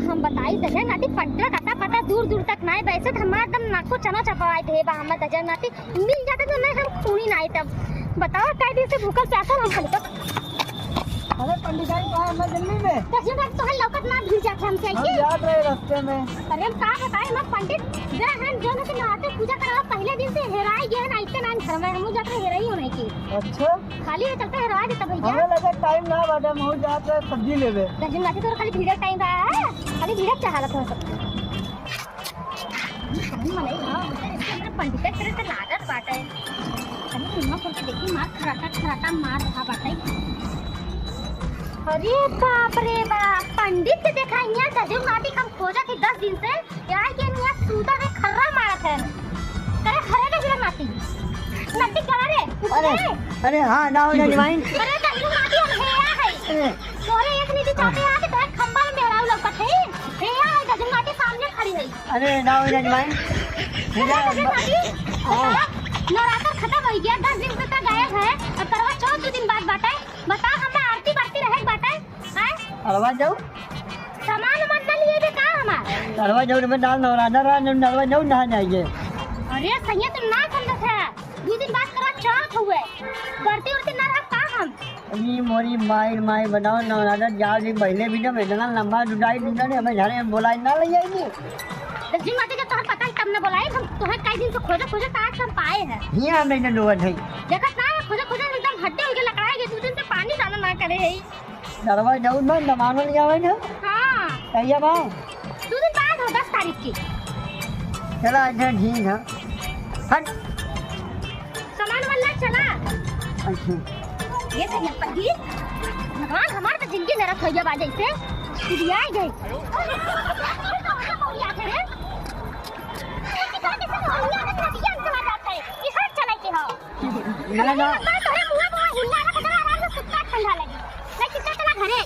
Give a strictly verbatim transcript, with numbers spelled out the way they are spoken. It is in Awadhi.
हम बताई त है नाती, पंडित का अता पता दूर दूर तक नाहीं, वैसे त हमार एकदम नाको चना चपावाई देबा, हमार गजब नाती मिल जाता तो नाहीं हम खूनी नाहीं तब। बताओ, कई दिन से भूखल प्यासल हम खाली तब। अरे पंडित जी, कहाँ है? मैं जल्दी में। गजब नाती तोहर लौकत ना भूल जात हमसे हम के। जात रहे रास्ते में। अरे हम का बताई, हम पंडित गए हैं जो ना के नहाते पूजा करावा, पहले दिन से हेराई गए हैं, इतने नाहीं घर में, हम जात रहे हेराई होने की। अच्छा। खाली ये चलते हेरवा देता भैया। हमरा लगे टाइम ना बाटे, हम हो जात रहे सब्जी लेवे। गजब नाती तोर खाली भीड़े टाइम बा, खाली भीड़े चाहत हो सब। अरे मने, हाँ, इसके अंदर पंडित के तरह से लागत बाटे। अरे मुन्ना खोल के देखी, मार खराटा खराटा मार रहा बाटे। अरे बाप रे बाप, पंडित के देखा यहाँ गजब नाती हम खोजा थी दस दिन से। यार, के निया सूता के खर्रा मारत है। करे खरे के बिना नाती। नाती करा रे, उठ अरे, रे। अरे हाँ, ना हो जजमाइन। अरे, गजब नाती हम हेया है। अरे। तोरे एक नीति चाहते हैं कि तोरे खंबा में मेहरारू लौकत है। हेया है, गजब नाती सामने खड़ी है। अरे, ना हो जजमाइन। अरे, गजब नाती। हाँ। बताओ, नवरात्र खत्म हो गया, दस दिन से तो गायब है। अब करवा चौथ दो दिन बाद बाटे। बताओ, हमरा आरती बारती रहे के बाटे। हैं? अरवा जाऊ? सामान उमान न लिए बे का हमार? अरवा जाऊ रे, मैं डाल नवराना रहा, न अरवा जाऊ नहा जाएंगे। अरे सैया, तुम ना समझत है, दो दिन बाद करवा चौथ हुए, बरती उरती ना रह का हम? अरे मोरी माई, माई बनाओ, नवराना जाओ जी, पहले भी ना मैं इतना लंबा डुडाई डुडा ने हमें झाड़े में बोलाई ना ले आएंगे। दक्षिण माटी के तोहर पता ही तब न बोलाई, हम तोहर कई दिन से खोजे खोजे आज हम पाए हैं। हियाँ हम नहीं लोगन है। देखत ना है, खोजे खोजे एकदम हड्डे उनके लकड़ाए गए, दो दिन से पानी दाना ना करे है। नरवा जौन बा, नमानो ले आवे ना। हाँ। कहिया बा? दो दिन बाद हो, दस तारीख की। चला, अच्छा, ठीक है। हट। सामान वाला चला। अच्छा। ये सही है, पति। भगवान, हमार तो जिंदगी नरक हो गया बा जैसे। कुदिया गए। ये हट चला के हो। ना, ना।